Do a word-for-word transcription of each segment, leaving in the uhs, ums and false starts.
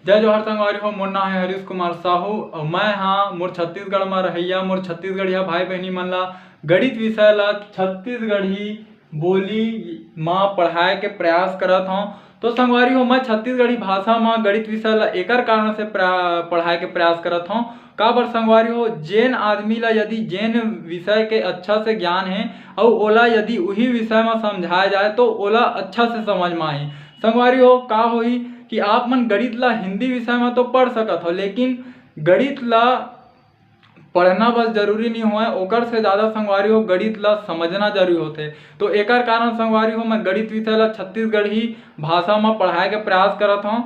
जय जोहार संगवारी हो, मोर नाम है हरीश कुमार साहू और मैं हाँ मोर छत्तीसगढ़ में रहैया, मोर छत्तीसगढ़िया भाई बहनी मन ला गणित विषय ला छत्तीसगढ़ी बोली मा पढ़ाए के प्रयास करत हौं। तो संगवारी हो, मैं छत्तीसगढ़ी भाषा मा गणित विषय ला एकर कारण से प्रा-, पढ़ाए के प्रयास करत हौं। काबर संगवारी हो, जेन आदमी ला यदि जेन विषय के अच्छा से ज्ञान है और ओला यदि उही विषय मा समझाया जाए तो ओला अच्छा से समझ मा आही। संगवारी हो, का होही कि आप मन गणित ला हिंदी विषय मा तो पढ़ सकत हो, लेकिन गणित ला पढ़ना बस जरूरी नहीं होय, ओकर से ज़्यादा संगवारी हो गणित ला समझना जरूरी होथे। तो एकर कारण संगवारी हो मैं गणित विषय ला छत्तीसगढ़ी भाषा मा पढ़ाए के प्रयास करत हौं।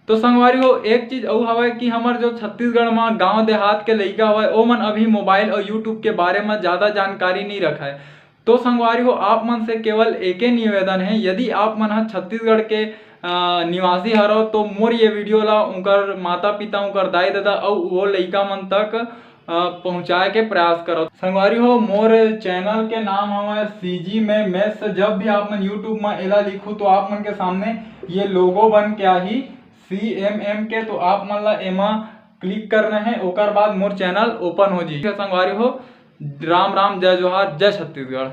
तो संगवारी हो, एक चीज अउ हवय कि हमर जो छत्तीसगढ़ मा गांव देहात के लइका हवय, ओमन अभी मोबाइल और YouTube के बारे मा ज़्यादा जानकारी नहीं रखय। तो संगवारी हो, आप मन से केवल एके निवेदन है, यदि आप मन ह छत्तीसगढ़ के, अ, निवासी हरव तो मोर ये वीडियो ला उनकर माता पिता, उनकर दाई ददा अउ वो लइका मन तक, अ, पहुँचाए के प्रयास करव। संगवारी हो, मोर चैनल के नाम हवय CG में Maths। जब भी आप मन YouTube में एला लिखू तो आप मन के सामने ये लोगो बन के आही CMM के, तो आप मन ला एमा क्लिक करना है, ओकर बाद मोर चैनल ओपन हो जाही। संगवारी हो, राम राम, जय जोहार, जय छत्तीसगढ़।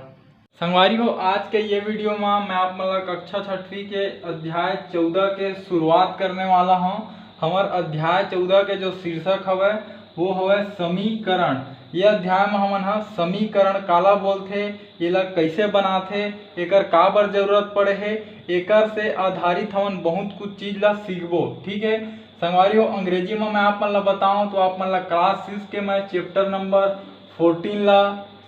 संगवारी हो, आज के ये वीडियो मा मैं आप मन ला कक्षा छठवीं के अध्याय चौदह के शुरुआत करने वाला हूँ। हमर अध्याय चौदह के जो शीर्षक हवय वो हवय समीकरण। ये अध्याय मा हमन ह समीकरण काला बोलथे, एला कैसे बनाथे, एकर का बर जरूरत पड़े हे, एकर से आधारित हमन बहुत कुछ चीज ला सीखबो। ठीक है संगवारी हो, अंग्रेजी मा मैं आप मन ला बताऊँ तो आप मन ला क्लास सिक्स के मैं चैप्टर नंबर फोर्टीन ला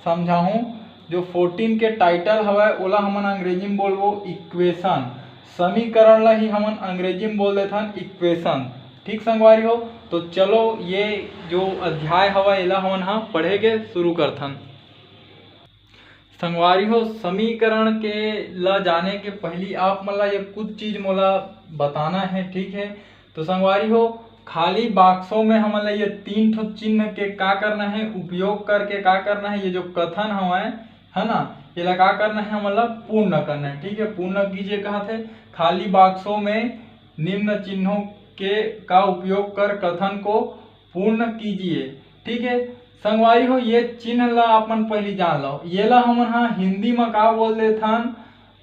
समझाहूँ। जो फोर्टीन के टाइटल हवय ओला हमन अंग्रेजी में बोलबो इक्वेशन। समीकरण ला ही हमन अंग्रेजी में बोल देथन इक्वेशन। ठीक संगवारी हो, तो चलो ये जो अध्याय हवय एला हमन ह पढ़े के शुरू करथन। संगवारी हो, समीकरण के ला जाने के पहली आप मन ला ये कुछ चीज मोला बताना है, ठीक है। तो संगवारी हो, खाली बॉक्सों में हमन ला ये तीन ठो चिन्ह के का करना है, उपयोग करके का करना है, ये जो कथन हवय, है ना, एला का करना है, हमन ला पूर्ण करना है, ठीक है। पूर्ण कीजिए कहत है, खाली बॉक्सों में निम्न चिन्हों के का उपयोग कर कथन को पूर्ण कीजिए। ठीक है संगवारी हो, ये चिन्ह ला आप मन पहली जान लो। ये ला हमन हा हिंदी मा का बोल देथन,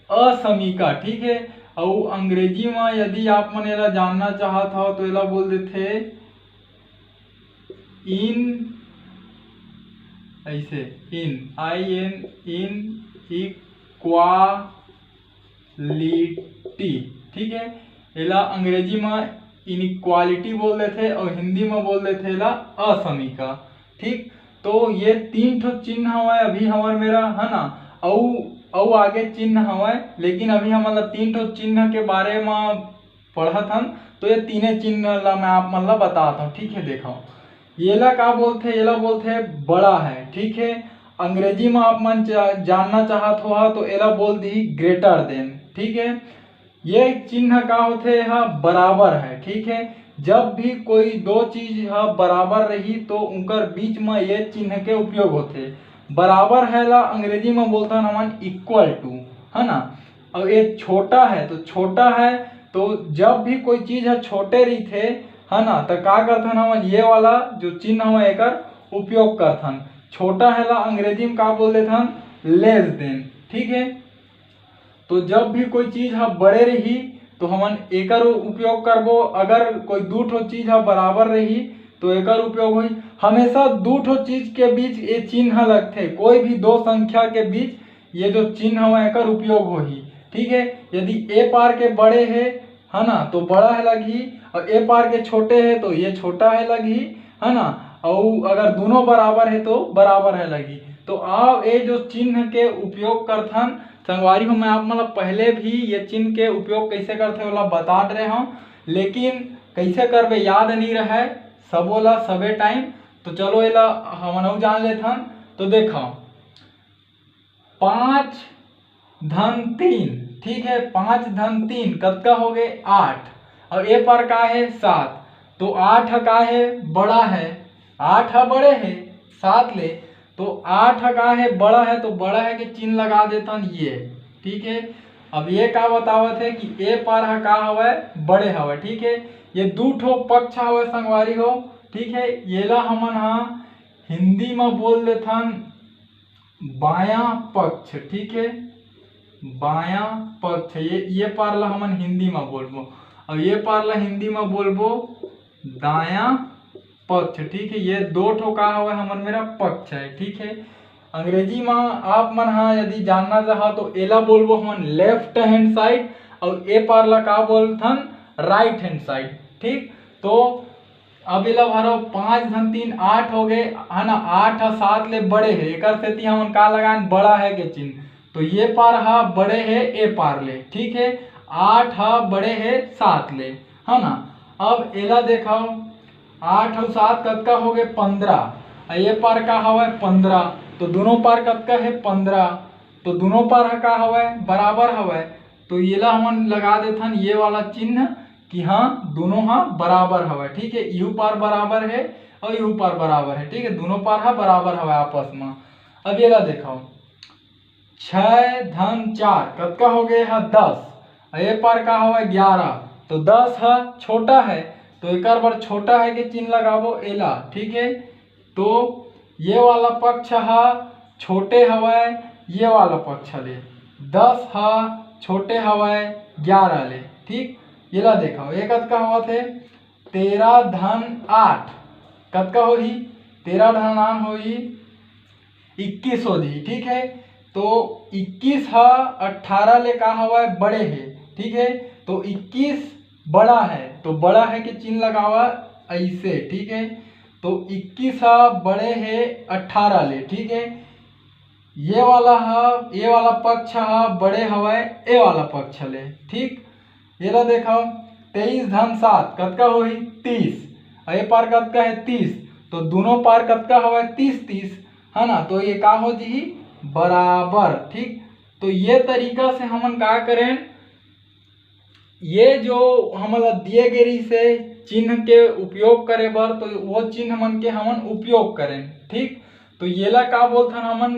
असमीका। ठीक है, अउ अंग्रेजी मा यदि आप मन एला जानना चाहत हो तो एला बोल देथे इन, ऐसे इन, I N, इन इक्वा लिटी। ठीक है, एला अंग्रेजी मा इनइक्वालिटी बोल देथे और हिंदी मा बोल देथे एला असमीका। ठीक, तो ये तीन ठो चिन्ह हवय अभी हमर मेरा, है ना, अउ अउ आगे चिन्ह हवय, लेकिन अभी हमन ला तीन ठो चिन्ह के बारे मा पढ़त हन। तो ये तीने चिन्ह ला मैं आप मन ला बतात हूँ। ठीक है, देखो, येला का बोलथे? येला बोलथे बड़ा है। ठीक है, अंग्रेजी में आप मन चा-, जानना चाहत हो हा, तो एला बोल दी ग्रेटर देन। ठीक है, ये चिन्ह का होथे? हा बराबर है। ठीक है, जब भी कोई दो चीज हा बराबर रही तो उनकर बीच में ये चिन्ह के उपयोग होथे। बराबर है ला अंग्रेजी में बोलथन हमन इक्वल टू, है ना। और ये छोटा है तो छोटा है, तो जब भी कोई चीज है छोटे रहिथे, है ना, तो का करथन हमन? ये वाला जो चिन्ह हवय एकर उपयोग करथन। छोटा है ला अंग्रेजी में का बोल देथन? Less than. ठीक है, तो जब भी कोई चीज ह बड़े रही तो हमन एकर उपयोग करबो। अगर कोई दू ठो चीज ह बराबर रही तो एकर उपयोग होही। हमेशा दू ठो चीज के बीच ये चिन्ह लगथे, कोई भी दो संख्या के बीच ये जो चिन्ह हवय एकर उपयोग होही। ठीक है, यदि ए पार के बड़े है, है ना, तो बड़ा है लगही, और ए पार के छोटे है तो ये छोटा है लगही, है ना, और अगर दोनों बराबर है तो बराबर है लगही। तो आओ ये जो चिन्ह के उपयोग करथन संगवारी हो, मैं आप मन ला पहले भी ये चिन्ह के उपयोग कैसे करथे ओला बतात रहे हूँ, लेकिन कैसे करबे याद नहीं रहे सबो ला सबे टाइम। तो चलो एला हमन अउ जान लेथन। तो देखो, पाँच धन तीन, ठीक है, पाँच धन तीन कतका हो गए? आठ। और ए पर का है? सात। तो आठ ह का है? बड़ा है, आठ ह बड़े है सात ले। तो आठ ह का है? बड़ा है, तो बड़ा है के चिन्ह लगा देथन ये। ठीक है, अब ये का बतावत है कि ए पर ह का हवय? बड़े हवय। ठीक है, ये दू ठो पक्ष हवय संगवारी हो, ठीक है। येला हमन हा हिंदी म बोल देथन बायां पक्ष, ठीक है, बायां पक्ष। ये ये पार ला हमन हिंदी म बोलबो, और ये पार ला हिंदी म बोलबो दायां पक्ष, ठीक है। ये दो ठो का हवय हमर मेरा पक्ष है, ठीक है। अंग्रेजी म आप मन हा यदि जानना चाहा तो एला बोलबो हमन लेफ्ट हैंड साइड, और ए पार ला का बोलथन, राइट हैंड साइड, ठीक। तो अब एला भरो, पाँच धन तीन आठ हो गए, है ना। आठ ह सात ले बड़े है, एकर सेती हमन का लगान, बड़ा है के चिन्ह। तो ये पार ह बड़े है ए पार ले, ठीक है। आठ ह बड़े है सात ले, है ना। अब एला देखाओ, आठ अउ सात कतका हो गए, पंद्रह। अउ ये पार का हवय, पंद्रह। तो दोनों पार कतका है, पंद्रह। तो दोनों पार ह का हवय, बराबर हवय। तो येला हमन लगा देथन ये वाला चिन्ह कि हाँ, दोनों हा बराबर हवय, ठीक है। इहू पार बराबर है और इहू पार बराबर है, ठीक है। दोनों पार हा बराबर हवय आपस में। अब येला देखाओ, छः धन चार कतका हो गए है, दस। अउ ये पार का हवय, ग्यारह। तो दस ह छोटा है, तो एकर बर छोटा है के चिन्ह लगाबो एला, ठीक है। तो ये वाला पक्ष ह छोटे हवय ये वाला पक्ष ले, दस ह छोटे हवय ग्यारह ले, ठीक। येला देखाओ, ये कतका होवत हे, तेरह धन आठ कतका होही, तेरह धन आठ होही, इक्कीस हो जाही, ठीक है। तो इक्कीस ह अट्ठारह ले का हवय, बड़े है, ठीक है। तो इक्कीस बड़ा है, तो बड़ा है के चिन्ह लगावा ऐसे, ठीक है। तो इक्कीस ह बड़े है अट्ठारह ले, ठीक है। ये वाला ह, ये वाला पक्ष ह बड़े हवय ए वाला पक्ष ले, ठीक। येला देखाओ, तेईस धन सात कतका होही, तीस। अउ ये पार कतका है, तीस। तो दोनों पार कतका हवय, तीस तीस, है ना। तो ये का हो जही, बराबर, ठीक। तो ये तरीका से हमन का करें, ये जो हमन ला दिए गे रहिस हे चिन्ह के उपयोग करे बर, तो वो चिन्ह मन के हमन उपयोग करें, ठीक। तो येला का बोलथन हमन,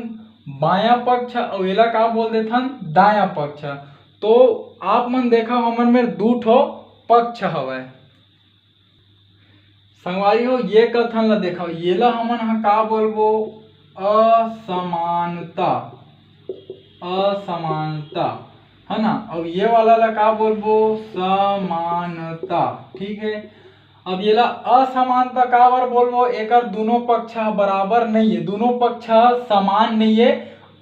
बायां पक्ष, अउ येला का बोल देथन, दायां पक्ष। तो आप मन देखा, हमन मेर दू ठो पक्ष हवय। संगवारी हो, ये कथन ला देखो, येला हमन ह का बोलबो, असमानता, असमानता, है ना। अब ये वाला ला का बोलबो, समानता, ठीक है। अब येला असमानता काबर बोलबो, एकर दोनों पक्ष ह बराबर नहीं है, दोनों पक्ष ह समान नहीं है,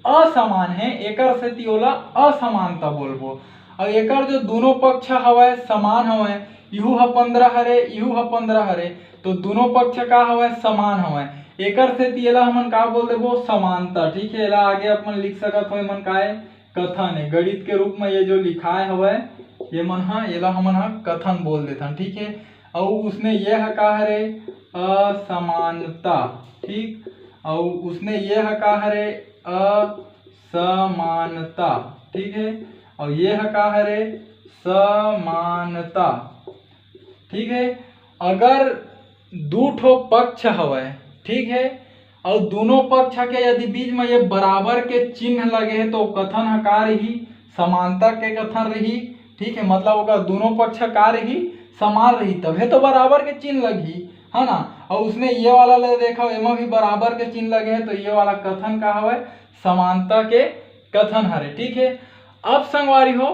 असमान है, एकर सेती ओला असमानता बोलबो। अउ एकर जो दोनों पक्ष हवय, समान हवय, इहू ह पंद्रह हरे, इहू ह पंद्रह हरे, तो दोनों पक्ष का हवय, समान हवय। एकर सेती एला हमन का बोल देबो, समानता, ठीक है। एला आगे अपन लिख सकत हो, एमन काय कथन है, गणित के रूप में ये जो लिखाए हवय, ये मन ह, एला हमन ह कथन बोल देथन, ठीक है। अउ उसने ये ह का हरे, असमानता, ठीक। अउ उसने ये ह का हरे, असमानता, ठीक है। अउ ये ह का हरे, समानता, ठीक है। अगर दू ठो पक्ष हवय, ठीक है, अउ दोनों पक्ष के यदि बीच में ये बराबर के चिन्ह लगे है, तो कथन ह का रही, समानता के कथन रही, ठीक है। मतलब अगर दोनों पक्ष का रही, समान रही, तभे तो बराबर के चिन्ह लगही, है ना। अउ उसने ये वाला ले देखा, एमा भी बराबर के चिन्ह लगे है, तो ये वाला कथन का हवय, समानता के कथन हरे, ठीक है। अब संगवारी हो,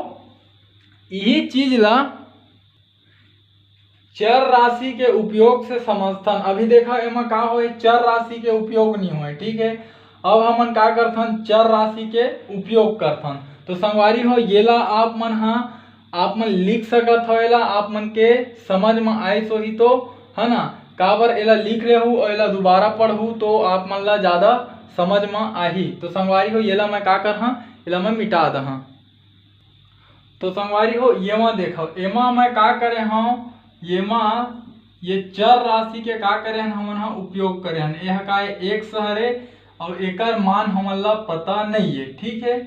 यही चीज ला चर राशि के उपयोग से समझथन। अभी देखा, एमा का होए, चर राशि के उपयोग नहीं होए, ठीक है। अब हमन का करथन, चर राशि के उपयोग करथन। तो संगवारी हो, येला आप मन हा, आप मन लिख सकत हो, एला आप मन के समझ में आइस होही तो, है ना। काबर एला लिख लेहू और एला दोबारा पढ़हू तो आप मन ला ज्यादा समझ में आही। तो संगवारी हो, येला मैं का करहा, एला मैं मिटा दहा। तो संगवारी हो, येमा देखो, एमा मैं का करे हव, येमा ये चर राशि के का करे हन, हमन ह उपयोग करे हन। यह का x हरे और एकर मान हमन ला पता नहीं है, ठीक है।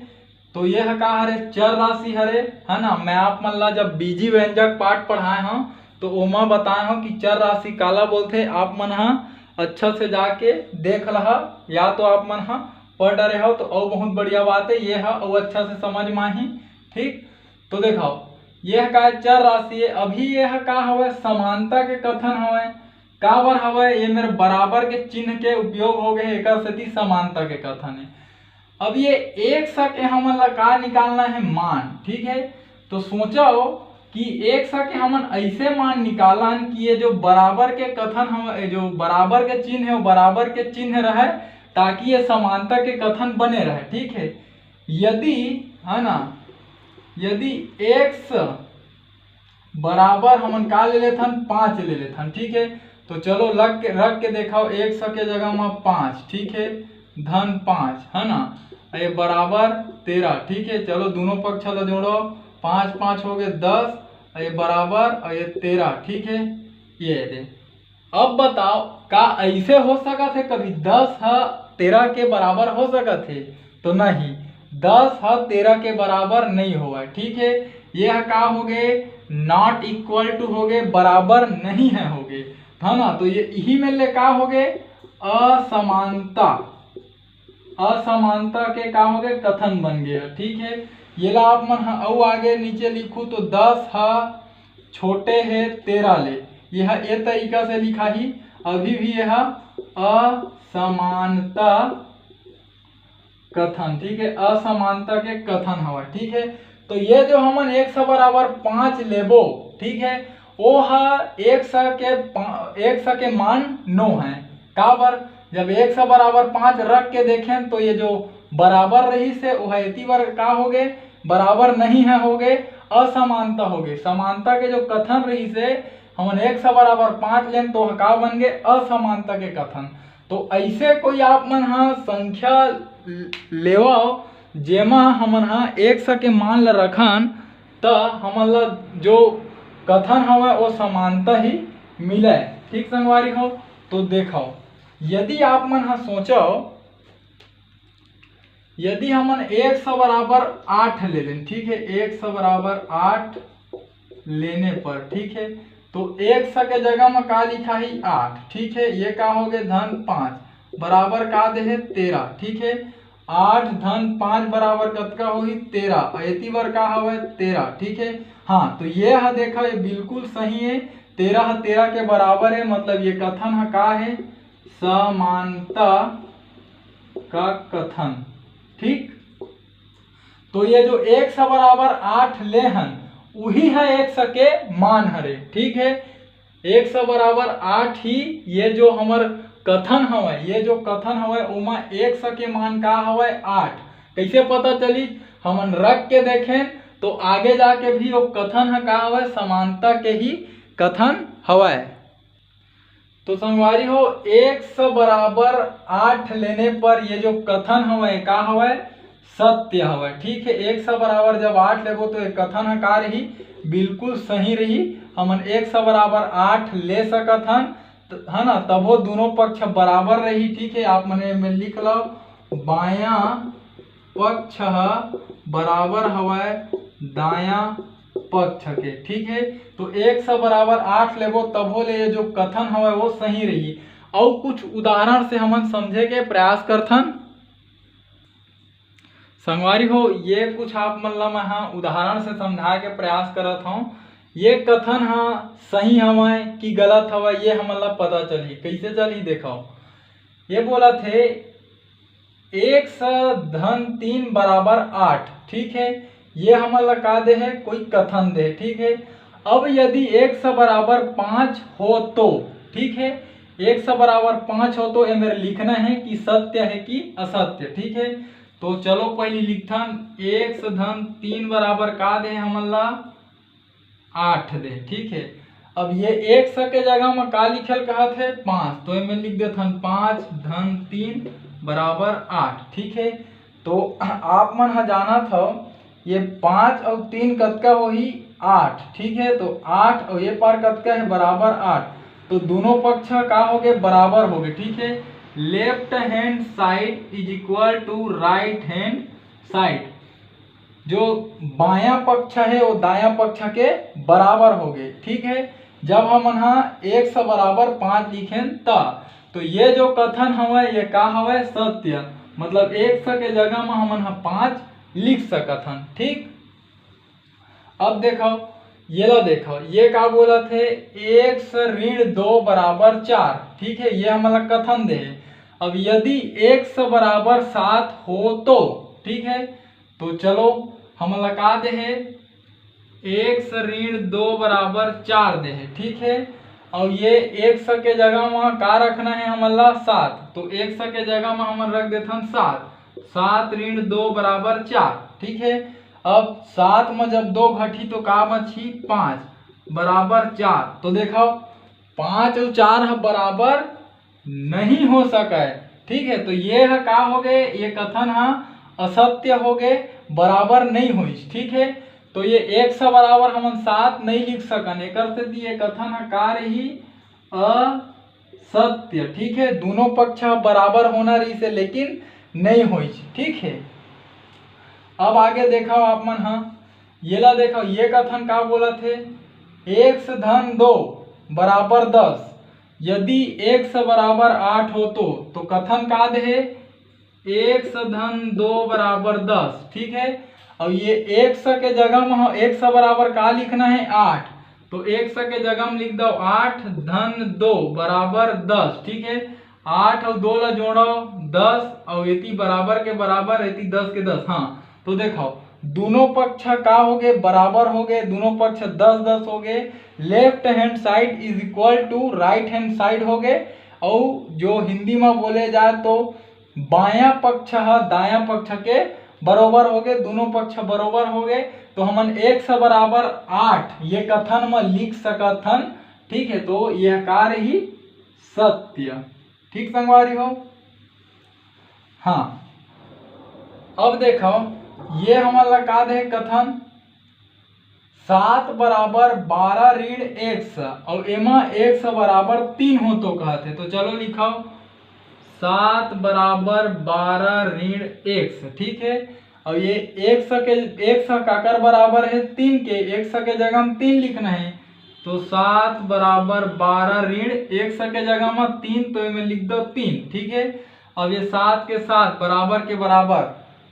तो यह का हरे, चर राशि हरे, है ना। मैं आप मन ला जब बीजी व्यंजक पाठ पढ़ाए हव तो ओमा बताए हव कि चर राशि काला बोलथे। आप मन ह अच्छा से जाके देख लहा, या तो आप मन ह पढ़ डरे हव तो अउ बहुत बढ़िया बात है, ये ह अउ अच्छा से समझ में आही, ठीक। तो देखो, यह का चर राशि है। अभी यह का हवय? समानता के कथन हवय। काबर हवय? ये मेर बराबर के चिन्ह के उपयोग हो गए, एकर सेती समानता के कथन है। अब ये एक्स के हमन ला का निकालना है? मान। ठीक है, तो सोचो कि एक्स के हमन ऐसे मान निकालन कि ये जो बराबर के कथन हम, ये जो बराबर के चिन्ह है, वो बराबर के चिन्ह रहे, ताकि ये समानता के कथन बने रहे। ठीक है, यदि, है ना, यदि एक्स बराबर हमन का ले लेथन? पाँच ले लेथन। ठीक है, तो चलो लग के, रख के देखाओ, एक्स के जगह में पाँच, ठीक है, धन पाँच, है ना, ये बराबर तेरह। ठीक है, चलो दोनों पक्ष ला जोड़ो, पाँच पाँच हो गए दस, ये बराबर और ये तेरह। ठीक है, ये दे। अब बताओ, का ऐसे हो सकत है कभी दस ह तेरह के बराबर हो सकत है? तो नहीं, दस ह तेरह के बराबर नहीं होवय। ठीक है, ये ह का हो गए? Not equal to हो गए, बराबर नहीं है हो गए, है ना। तो ये इही में ले का हो गए? असमानता। असमानता के का हो गए? कथन बन गए। ठीक है, ये ला आप मन ह अउ आगे नीचे लिखू तो दस ह छोटे हे तेरह ले, यह ए तरीका से लिखाही। अभी भी यह असमानता कथन, ठीक है, असमानता के कथन हवय। ठीक है, तो ये जो हमन एक्स बराबर पाँच लेबो, ठीक है, वो ह एक्स के पा-, एक्स के मान नौ है। काबर? जब एक्स बराबर पाँच रख के देखें तो ये जो बराबर रहिस हे, वो ह एती बर का हो गए? बराबर नहीं है हो गए, असमानता हो गए। समानता के जो कथन रहिस हे, हमन एक्स बराबर पाँच लेन तो ह का बन गए? असमानता के कथन। तो ऐसे कोई आप मन ह संख्या लेवव, जेमा हमन ह एक्स के मान ल रखन, त हमन ल जो कथन हवय, वो समानता ही मिलय। ठीक संगवारी हो, तो देखव, यदि आप मन ह सोचव, यदि हमन एक्स बराबर आठ ले लेन, ठीक है, एक्स बराबर आठ लेने पर, ठीक है, तो एक्स के जगह में का लिखाही? आठ। ठीक है, ये का हो गए? धन पाँच बराबर का दे हे? तेरह। ठीक है, आठ धन पाँच बराबर कतका होही? तेरह। अउ एती बर का हवय? तेरह। ठीक है, हाँ, तो ये ह देखा, ये बिल्कुल सही है, तेरह तेरह के बराबर है, मतलब ये कथन ह का है? समानता का कथन। ठीक, तो ये जो एक्स बराबर आठ ले हन, उही ह एक्स के मान हरे। ठीक है, एक्स बराबर आठ ही ये जो हमर कथन हवय, ये जो कथन हवय, ओमा एक्स के मान का हवय? आठ। कैसे पता चली? हमन रख के देखें तो आगे जाके भी वो कथन ह का हवय? समानता के ही कथन हवय। तो संगवारी हो, एक्स बराबर आठ लेने पर ये जो कथन हवय, का हवय? सत्य हवय। ठीक है, एक्स बराबर जब आठ लेबो तो ये कथन ह का रही? बिल्कुल सही रही। हमन एक्स बराबर आठ ले सकत हन, त-, है ना, तभो दोनों पक्ष बराबर रही। ठीक है, आप मन एमे लिख लो, बायां पक्ष ह बराबर हवय दायां पक्ष के। ठीक है, तो एक्स बराबर आठ लेबो, तभो ले ये जो कथन हवय, वो सही रही। अउ कुछ उदाहरण से हमन समझे के प्रयास करथन। संगवारी हो, ये कुछ आप मन ला मैं ह उदाहरण से समझाए के प्रयास करत हौं। ये कथन ह सही हवय कि गलत हवय, ये हमन ला पता चलही। कैसे चलही, देखव, ये बोलत हे, एक्स धन तीन बराबर आठ। ठीक है, ये हमन ला का दे हे? कोई कथन दे हे। ठीक है, अब यदि एक्स बराबर पाँच हो तो, ठीक है, एक्स बराबर पाँच हो तो ये मेरे लिखना है कि सत्य है कि असत्य। ठीक है, तो चलो पहली लिखथन, एक्स धन तीन बराबर का दे हे हमन ला? आठ दे। ठीक है, अब ये एक्स के जगह में का लिखल कहत है? पाँच। तो एमे लिख देथन, पाँच धन तीन बराबर आठ। ठीक है, तो आप मन ह जानत हव, ये पाँच अउ तीन कतका होही? आठ। ठीक है, तो आठ अउ ये पार कतका है? बराबर आठ। तो दोनों पक्ष का हो गए? बराबर हो गए। ठीक है, left hand side is equal to right hand side। जो बायां पक्ष है, वो दायां पक्ष के बराबर हो गए। ठीक है, जब हमन ह एक्स बराबर पाँच लिखेन त, तो ये जो कथन हवय, ये का हवय? सत्य। मतलब एक्स के जगह म हमन ह पाँच लिख सकत हन। ठीक, अब देखो, ये ला देखो, ये का बोलत हे, एक्स ऋण दो बराबर चार। ठीक है, ये हमन ला कथन दे हे। अब यदि एक्स बराबर सात हो तो, ठीक है, तो चलो, हमन ला का दे हे, एक्स ऋण दो बराबर चार दे हे। ठीक है, और ये एक्स के जगह में का रखना है हमन ला, सात। तो एक्स के जगह में हमन रख देथन सात। सात ऋण दो बराबर चार। ठीक है, अब सात में जब दो घटी तो का बची, पाँच बराबर चार। तो देखो, पाँच और चार ह बराबर नहीं हो सके। ठीक है, तो ये ह का हो गए, ये कथन ह असत्य हो गए, बराबर नहीं होइस। ठीक है, तो ये एक्स बराबर हमन सात नहीं लिख सकन, एकर सेती ये कथन ह का रही, असत्य। ठीक है, दोनों पक्ष ह बराबर होना रहिस हे, लेकिन नहीं होइस। ठीक है, अब आगे देखो आप मन ह, ये ला देखो, ये कथन का बोलत हे, एक्स धन दो बराबर दस। यदि एक्स बराबर आठ हो तो, तो कथन का दे हे, एक्स धन दो बराबर दस। ठीक है, और ये एक्स के जगह में एक्स बराबर का लिखना है, आठ। तो एक्स के जगह में लिख दो आठ धन दो बराबर दस। ठीक है, आठ और दो ला जोड़ो, दस, और एती बराबर के बराबर, एती दस के दस। हाँ, तो देखो, दोनों पक्ष का हो गए, बराबर हो गए, दोनों पक्ष दस दस हो गए। Left hand side is equal to right hand side हो गए। और जो हिंदी में बोले जाए तो बायां पक्ष ह दायां पक्ष के बरोबर हो गए, दोनों पक्ष बरोबर हो गए। तो हमन एक्स बराबर आठ ये कथन में लिख सकत हन। ठीक है, तो यह का रही, सत्य। ठीक संगवारी हो, हाँ, अब देखो, ये हमन ला का दे कथन, सात बराबर बारह ऋण एक्स, और एमा एक्स बराबर तीन हो तो कहत हे। तो चलो लिखो, सात बराबर बारह ऋण एक्स। ठीक है, और ये एक्स के, एक्स काकर बराबर है, तीन के, एक्स के जगह में तीन लिखना है। तो सात बराबर बारह ऋण एक्स के जगह में तीन, तो एमे लिख दो तीन। ठीक है, अब ये सात के सात बराबर के बराबर,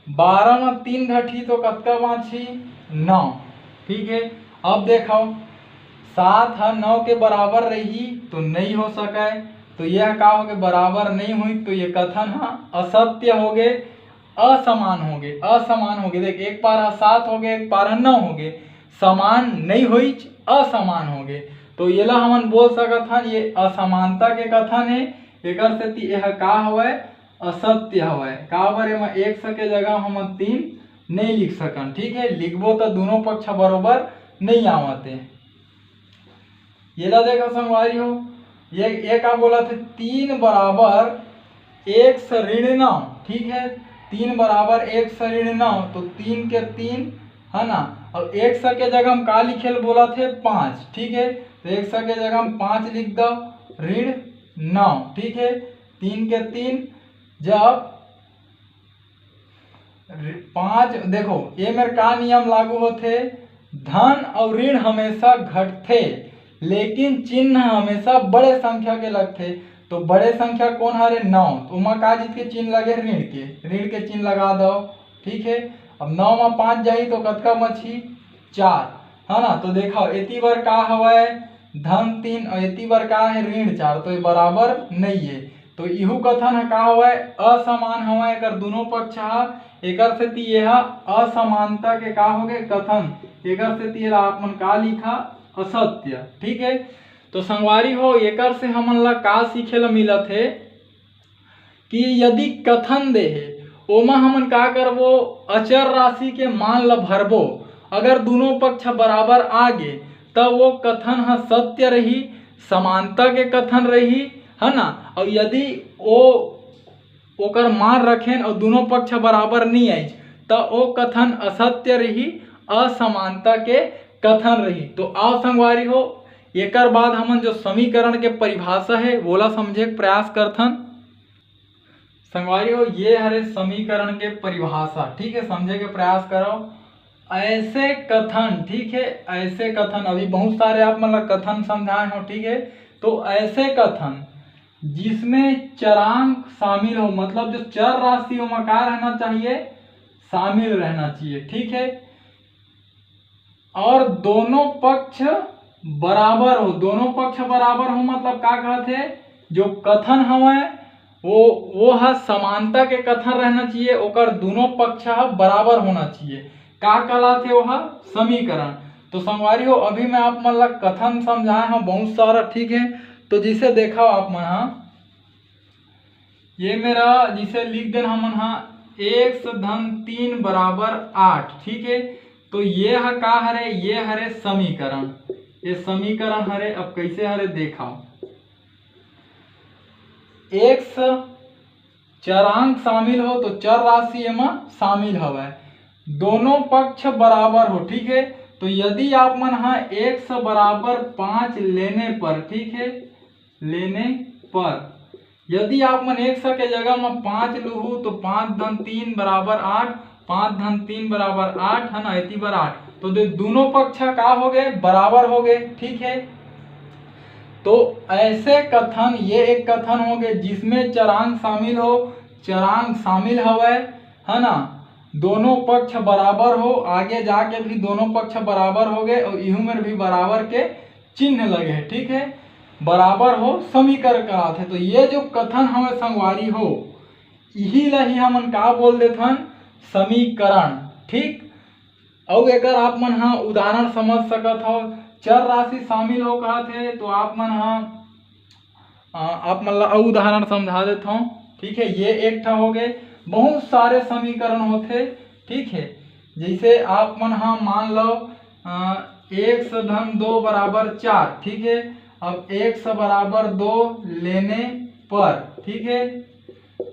बारह में तीन घटी तो कतका बाँचही, नौ। ठीक है, अब देखो, सात ह नौ के बराबर रही तो नहीं हो सके, तो यह का हो गए, बराबर नहीं हुई, तो ये कथन ह असत्य हो गए, असमान हो गए, असमान हो गए। देख, एक पार ह सात हो गए, एक पार ह नौ हो गए, समान नहीं होइच, असमान हो गए। तो येला हमन बोल सकत हन, ये असमानता के कथन है। एकर सेती यह का हवय, असत्य हवय। काबर एमा एक्स के जगह हमन तीन नहीं लिख सकन। ठीक है, लिखबो तो दोनों पक्ष बरोबर नहीं आवत है। येला देखो संगवारी हो, ये, ये का बोलत हे, तीन बराबर एक्स ऋण नौ। ठीक है, तीन बराबर एक्स ऋण नौ, तो तीन के तीन, है ना, और एक्स के जगह हम का लिखे ल बोलत हे, पाँच। ठीक है, तो एक्स के जगह हम पाँच लिख दो, ऋण नौ। ठीक है, तीन के तीन, जब रि-, पाँच, देखो, ये मेर का नियम लागू होथे, धन और ऋण हमेशा घटथे, लेकिन चिन्ह हमेशा बड़े संख्या के लगथे। तो बड़े संख्या कौन हरे? नौ। तो ओमा का चीज के चिन्ह लगे? ऋण के, ऋण के चिन्ह लगा दो। ठीक है, अब नौ में पाँच जाही तो कतका बची? चार, है ना। तो देखो, एती बर का हवय? धन तीन, और एती बर का है? ऋण चार। तो ये बराबर नहीं है। तो इहू कथन ह का हवय? असमान हवय एकर दोनों पक्ष ह। एकर सेती ये ह असमानता के का हो गए? कथन। एकर सेती एला आप मन का लिखा? असत्य। ठीक है, तो संगवारी हो, एकर से हमन ला का सीखे ला मिलत हे कि यदि कथन दे हे, ओमा हमन का करबो? अचर राशि के मान ला भरबो। अगर दोनों पक्ष बराबर आ गे, त वो कथन ह सत्य रही, समानता के कथन रही, है ना। और यदि ओ ओकर मान रखेन और दोनों पक्ष बराबर नहीं आइस, त ओ कथन असत्य रही, असमानता के कथन रही। तो आओ संगवारी हो, एकर बाद हमन जो समीकरण के परिभाषा है, वोला समझे के प्रयास करथन। संगवारी हो, ये हरे समीकरण के परिभाषा। ठीक है, समझे के प्रयास करो। ऐसे कथन, ठीक है, ऐसे कथन, अभी बहुत सारे आप मन ला कथन समझाए हो। ठीक है, तो ऐसे कथन जिसमें चरांक शामिल हो, मतलब जो चर राशि ओमा का रहना चाहिए? शामिल रहना चाहिए। ठीक है, और दोनों पक्ष बराबर हो। दोनों पक्ष बराबर हो मतलब का कहत हे, जो कथन हवय वो वो ह समानता के कथन रहना चाहिए, ओकर दोनों पक्ष ह बराबर होना चाहिए। का कहलाथे वो ह? समीकरण। तो संगवारी हो, अभी मैं आप मन ला कथन समझाए हूँ बहुत सारा, ठीक है। तो जिसे देखा आप मन हा, ये मेरा जिसे लिख देन हमन हा, एक्स धन तीन बराबर आठ, ठीक है। तो ये ह का हरे? ये हरे समीकरण। ये समीकरण हरे। अब कैसे हरे देखा, एक्स चरांक शामिल हो तो चर राशि एमा शामिल हवय, दोनों पक्ष बराबर हो, ठीक है। तो यदि आप मन हा एक्स बराबर पाँच लेने पर, ठीक है, लेने पर यदि आप मन एक्स के जगह में पाँच लूहू तो पाँच धन तीन बराबर आठ, पाँच धन तीन बराबर आठ है ना, एती बर आठ। तो दे दोनों पक्ष का हो गए? बराबर हो गए, ठीक है। तो ऐसे कथन, ये एक कथन हो गए जिसमें चरांक शामिल हो, चरांक शामिल हवय, है ना, दोनों पक्ष बराबर हो, आगे जाके भी दोनों पक्ष बराबर हो गए और इहू में भी बराबर के चिन्ह लगे है, ठीक है, बराबर हो समीकरण कहलाथे। तो ये जो कथन हवे संगवारी हो, इही ला ही हमन का बोल देथन? समीकरण, ठीक। अउ एकर आप मन हा उदाहरण समझ सकत हो, चर राशि शामिल हो कहत हे, तो आप मन हा, अ, आप मन ला अउ उदाहरण समझा देत हव, ठीक है। ये एक ठा हो गए, बहुत सारे समीकरण होथे, ठीक है। जैसे आप मन हा मान लो, अ, एक्स धन दो बराबर चार, ठीक है। अब एक्स बराबर दो लेने पर, ठीक है,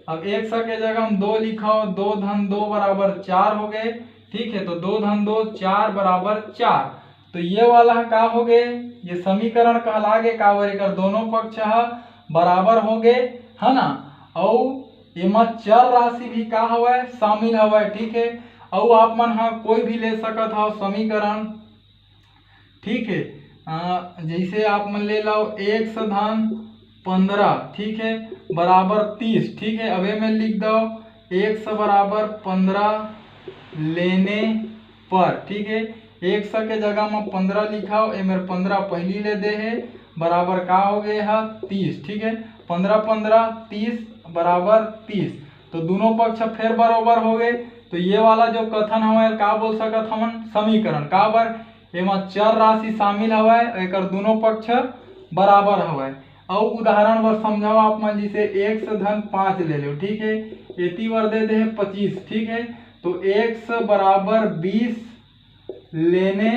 अब एक्स के जगह हम दो लिखो, दो धन दो बराबर चार हो गए, ठीक है। तो दो धन दो, चार बराबर चार। तो ये वाला ह का हो गए? ये समीकरण कहला गे, काबर एकर दोनों पक्ष ह बराबर हो गए, है ना। अउ एमा चर राशि भी का हवय? शामिल हवय, ठीक है। अउ आप मन ह कोई भी ले सकत हव समीकरण, ठीक है। अ, जैसे आप मन ले लो एक्स धन पंद्रह, ठीक है, बराबर तीस, ठीक है। अब एमे लिख दो, एक्स बराबर पंद्रह लेने पर, ठीक है, एक्स के जगह में पंद्रह लिखाओ, एमे पंद्रह पहली ले दे है, बराबर का हो गए है? तीस, ठीक है। पंद्रह पंद्रह तीस बराबर तीस। तो दोनों पक्ष फेर बरोबर हो गए। तो ये वाला जो कथन हवय, का बोल सकत हमन? समीकरण। काबर? एमा चर राशि शामिल हवय, एकर दोनों पक्ष बराबर हवय। अउ उदाहरण बर समझाओ आप मन, जैसे एक्स धन पाँच ले लो, ठीक है, एती बर दे दे हे पच्चीस, ठीक है। तो एक्स बराबर बीस लेने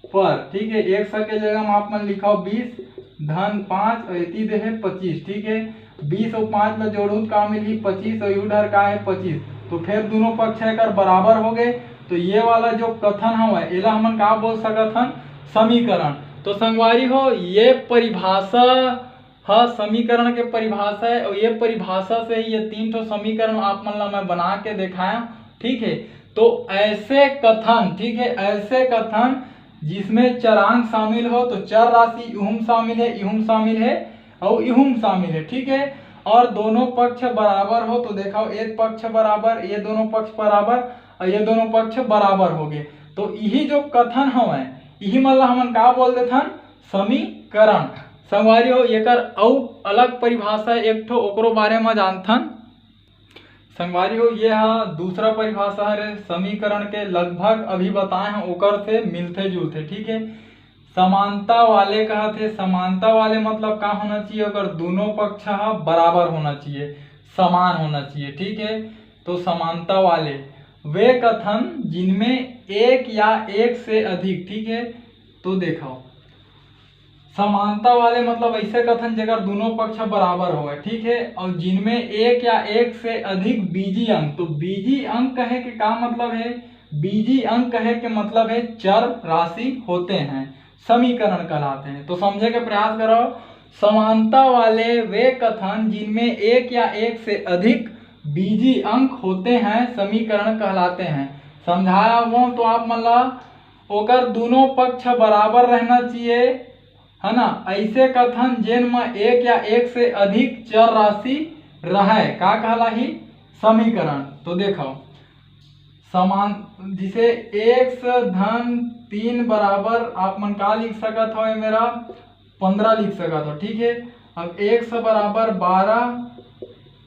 पर, ठीक है, एक्स के जगह में आप मन लिखाओ बीस धन पाँच और एती दे हे पच्चीस, ठीक है। बीस और पाँच ला जोड़हू त का मिलही? पच्चीस, और यू डर का है? पच्चीस। तो फिर दोनों पक्ष एकर बराबर हो गए। तो ये वाला जो कथन हवय, एला हमन का बोल सकत हन? समीकरण। तो संगवारी हो, ये परिभाषा ह समीकरण के परिभाषा है, और ये परिभाषा से ही ये तीन ठो समीकरण आप मन ला मैं बना के दिखाया, ठीक है। तो ऐसे कथन, ठीक है, ऐसे कथन जिसमें चरांक शामिल हो, तो चर राशि इहुम शामिल है, इहुम शामिल है और इहुम शामिल है, ठीक है। और दोनों पक्ष बराबर हो, तो देखो, एक पक्ष बराबर, ये दोनों पक्ष बराबर और ये दोनों पक्ष बराबर हो गए। तो यही जो कथन हवय, यही मन ला हमन का बोल देथन? समीकरण। संगवारी हो, एकर अउ अलग परिभाषा एक ठो, ओकरो बारे में जानथन। संगवारी हो, ये हा दूसरा परिभाषा हरे समीकरण के, लगभग अभी बताए हैं ओकर से मिलते जुलते, ठीक है। समानता वाले कहत हे, समानता वाले मतलब का होना चाहिए? अगर दोनों पक्ष हा बराबर होना चाहिए, समान होना चाहिए, ठीक है। तो समानता वाले वे कथन जिनमें एक या एक से अधिक, ठीक है। तो देखो, समानता वाले मतलब ऐसे कथन जेकर दोनों पक्ष बराबर होवे, ठीक है, और जिनमें एक या एक से अधिक बीजी अंक। तो बीजी अंक कहे के का मतलब है? बीजी अंक कहे के मतलब है चर राशि होते हैं, समीकरण कहलाते हैं। तो समझे के प्रयास करो, समानता वाले वे कथन जिनमें एक या एक से अधिक बीजी अंक होते हैं, समीकरण कहलाते हैं। समझाया वो तो आप मन ला ओकर दोनों पक्ष बराबर रहना चाहिए, है ना। ऐसे कथन जेन म एक या एक से अधिक चर राशि रहे, का कहलाही? समीकरण। तो देखो, समान, जिसे एक्स धन तीन बराबर आप मन का लिख सकत हो, ये मेरा पंद्रह लिख सकत हो, ठीक है। अब एक्स बराबर बारह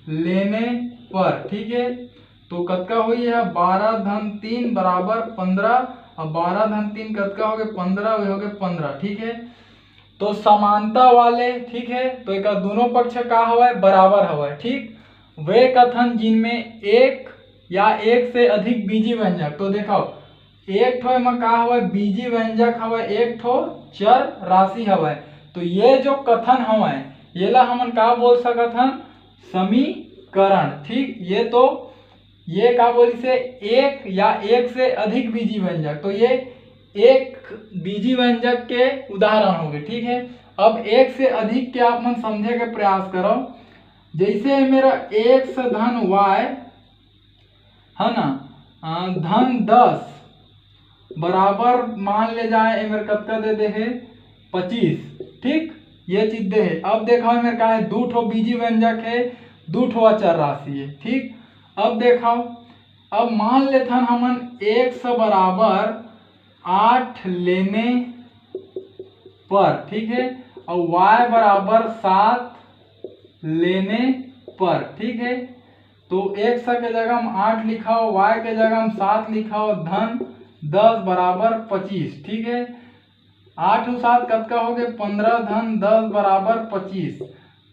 लेने पर, ठीक है, तो कतका होई है, बारह धन तीन बराबर पंद्रह। अब बारह धन तीन कतका हो गए, पंद्रह, वे हो गए पंद्रह, ठीक है। तो समानता वाले, ठीक है, तो एक दोनों पक्ष का हवय, बराबर हवय, ठीक। वे कथन जिनमें एक या एक से अधिक बीजी व्यंजक, तो देखो एक ठो एमा का हवय, बीजी व्यंजक हवय, एक ठो चर राशि हवय। तो ये जो कथन हवय, येला हमन का बोल सकत हन, समीकरण, ठीक। ये तो ये का बोलिस हे, एक या एक से अधिक बीजी व्यंजक, तो ये एक बीजी व्यंजक के उदाहरण हो गए, ठीक है। अब एक से अधिक के आप मन समझे के प्रयास करो। जैसे ये मेरा एक्स धन वाई है ना, अ, धन दस बराबर मान ले जाए, ये मेरे कतका दे दे हे, पच्चीस, ठीक, ये चीज दे हे। अब देखो ये मेरे का है, दू ठो बीजी व्यंजक है, दू ठो अचर राशि है, ठीक। अब देखो, अब मान लेथन हमन एक्स बराबर आठ लेने पर, ठीक है, और वाई बराबर सात लेने पर, ठीक है। तो एक्स के जगह हम आठ लिखाओ, वाई के जगह हम सात लिखाओ, धन दस बराबर पच्चीस, ठीक है। आठ अउ सात कतका हो गए, पंद्रह धन दस बराबर पच्चीस।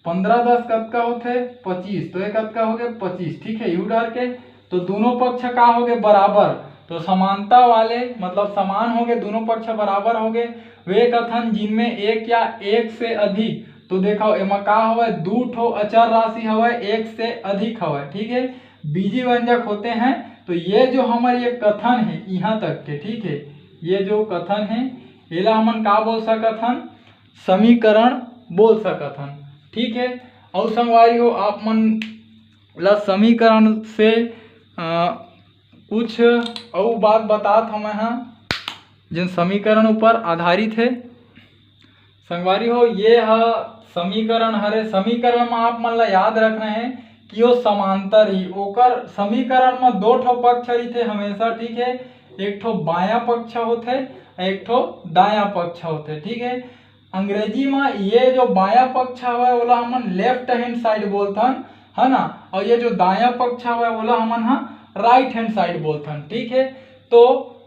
पंद्रह दस कतका होथे, पच्चीस। तो ये कतका हो गए, पच्चीस, ठीक है। यू डर के तो दोनों पक्ष का हो गए, बराबर। तो समानता वाले, मतलब समान हो गए, दोनों पक्ष बराबर हो गए। वे कथन जिनमें एक या एक से अधिक, तो देखो एमा का हवय, दू ठो अचर राशि हवय, एक से अधिक हवय, ठीक है। बीजी व्यंजक होते हैं। तो ये जो हमारे ये कथन है यहाँ तक के, ठीक है, ये जो कथन है, एला हमन का बोल सकत हन, समीकरण बोल सकत हन, ठीक है। अउ संगवारी हो, आप मन ला समीकरण से अ, कुछ अउ बात बतात हवं मैं हा, जेन समीकरण ऊपर आधारित है। संगवारी हो, ये ह समीकरण हरे। समीकरण म आप मन ला याद रखना है कि वो समांतर ही, ओकर समीकरण म दो ठो पक्ष रहिथे हमेशा, ठीक है। एक ठो बायां पक्ष होथे, एक ठो दायां पक्ष होथे, ठीक है। अंग्रेजी म ये जो बायां पक्ष हवय, ओला हमन लेफ्ट हैंड साइड बोलथन, है ना। और ये जो दायां पक्ष हवय, ओला हमन ह राइट हैंड साइड बोलथन, ठीक है। तो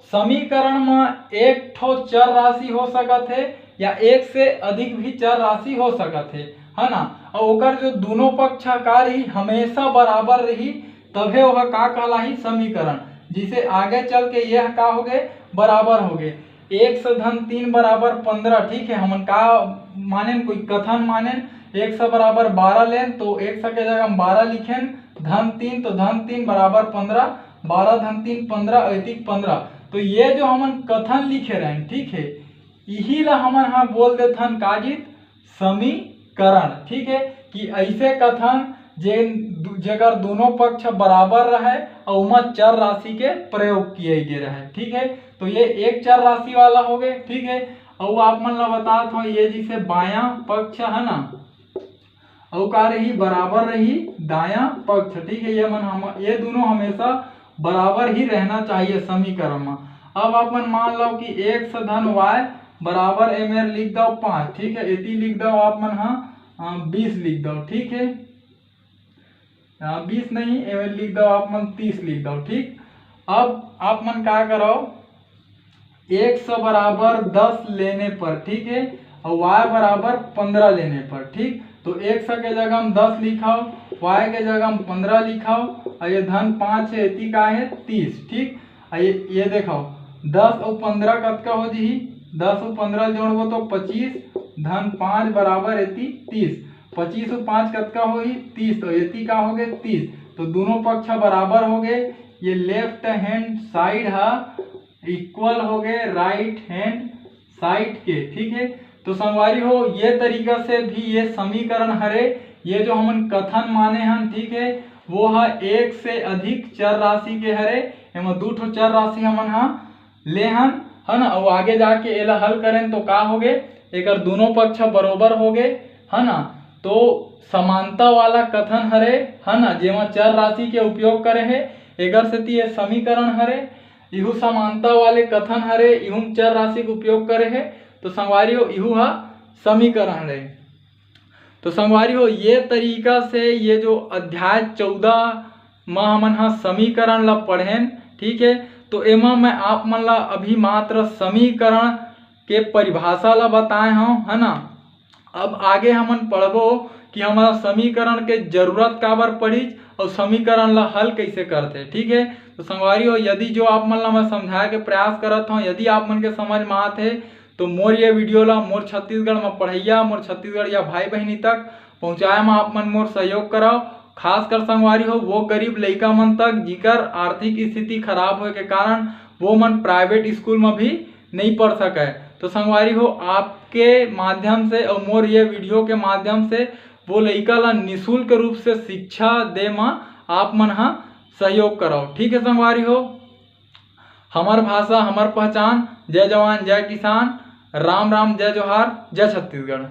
समीकरण म एक ठो चर राशि हो सकत हे या एक से अधिक भी चर राशि हो सकत हे, है ना। और ओकर जो दोनों पक्ष का रही, हमेशा बराबर रही, तभे ओह का कहलाही, समीकरण। जिसे आगे चल के यह का हो गए, बराबर हो गए। एक्स धन तीन बराबर पंद्रह, ठीक है। हमन का मानेन, कोई कथन मानेन, एक्स बराबर बारह लेन, तो एक्स के जगह हम बारह लिखेन, धन तीन, तो धन तीन बराबर पंद्रह, बारह धन तीन पंद्रह, ऐतिक पंद्रह। तो ये जो हमन कथन लिखे रहेन, ठीक है, इही ला हमन हा बोल देथन का गीत, समीकरण, ठीक है। कि ऐसे कथन जे दु-, जेकर दोनों पक्ष बराबर रहे और ओमा चर राशि के प्रयोग किए गए रहे, ठीक है। तो ये एक चर राशि वाला हो गए, ठीक है। और आप मन ला बतात हूँ, ये जिसे बायां पक्ष है ना, और का रही, बराबर रही दायां पक्ष, ठीक है। ये मन हम, ये दोनों हमेशा बराबर ही रहना चाहिए समीकरण में। अब आप मन मान लो कि एक्स धन वाई बराबर, एमे लिख दो पाँच, ठीक है। एती लिख दो आप मन हा, अ, बीस लिख दो, ठीक है। अ, बीस नहीं, एमे लिख दो आप मन तीस लिख दो, ठीक। अब आप मन का करो, एक्स बराबर दस लेने पर, ठीक है, और वाई बराबर पंद्रह लेने पर, ठीक। तो एक्स के जगह हम दस लिखाओ, वाई के जगह हम पंद्रह लिखाओ, और ये धन पाँच है, एती का है, तीस, ठीक। और ये, ये देखो, दस और पंद्रह कतका हो जी, दस और पंद्रह जोड़बो तो पच्चीस, धन पाँच बराबर एती तीस। पच्चीस और पाँच कतका होही, तीस। तो एती का हो गए, तीस। तो दोनों पक्ष बराबर हो गए। ये लेफ्ट हैंड साइड हा इक्वल हो गए राइट हैंड साइड के, ठीक है। तो संगवारी हो, ये तरीका से भी ये समीकरण हरे, ये जो हमन कथन माने हन, ठीक है, वो ह एक से अधिक चर राशि के हरे। एमा दू ठो चर राशि हमन हा ले हन, है ना। और आगे जाके एला हल करें तो का हो गए, एकर दोनों पक्ष बरोबर हो गए, है ना। तो समानता वाला कथन हरे, है ना, जेमा चर राशि के उपयोग करे हे, एकर सेती ये समीकरण हरे, इहू समानता वाले कथन हरे, इहू म चर राशि के उपयोग करे हे। तो संगवारी हो, इहू ह समीकरण हरे। तो संगवारी हो, ये तरीका से ये जो अध्याय चौदह म हमन ह समीकरण ला पढ़ेन, ठीक है। तो एमा मैं आप मन ला अभी मात्र समीकरण के परिभाषा ला बताए हव, है ना। अब आगे हमन पढ़बो कि हमला समीकरण के जरूरत काबर पड़िस और समीकरण ला हल कैसे करथे, ठीक है। तो संगवारी हो, यदि जो आप मन ला मैं समझाए के प्रयास करत हव, यदि आप मन के समझ में आत हे, तो मोर ये वीडियो ला मोर छत्तीसगढ़ में पढ़ैया, मोर छत्तीसगढ़िया भाई बहिनी तक पहुँचाए में आप मन मोर सहयोग करव। खासकर संगवारी हो, वो गरीब लइका मन तक, जिकर आर्थिक स्थिति खराब होए के कारण वो मन प्राइवेट स्कूल में भी नहीं पढ़ सके। तो संगवारी हो, आपके माध्यम से और मोर ये वीडियो के माध्यम से वो लइका ला निशुल्क रूप से शिक्षा दे म आप मन ह सहयोग करव, ठीक है संगवारी हो। हमर भाषा, हमर पहचान। जय जवान, जय किसान, राम राम, जय जोहार, जय छत्तीसगढ़।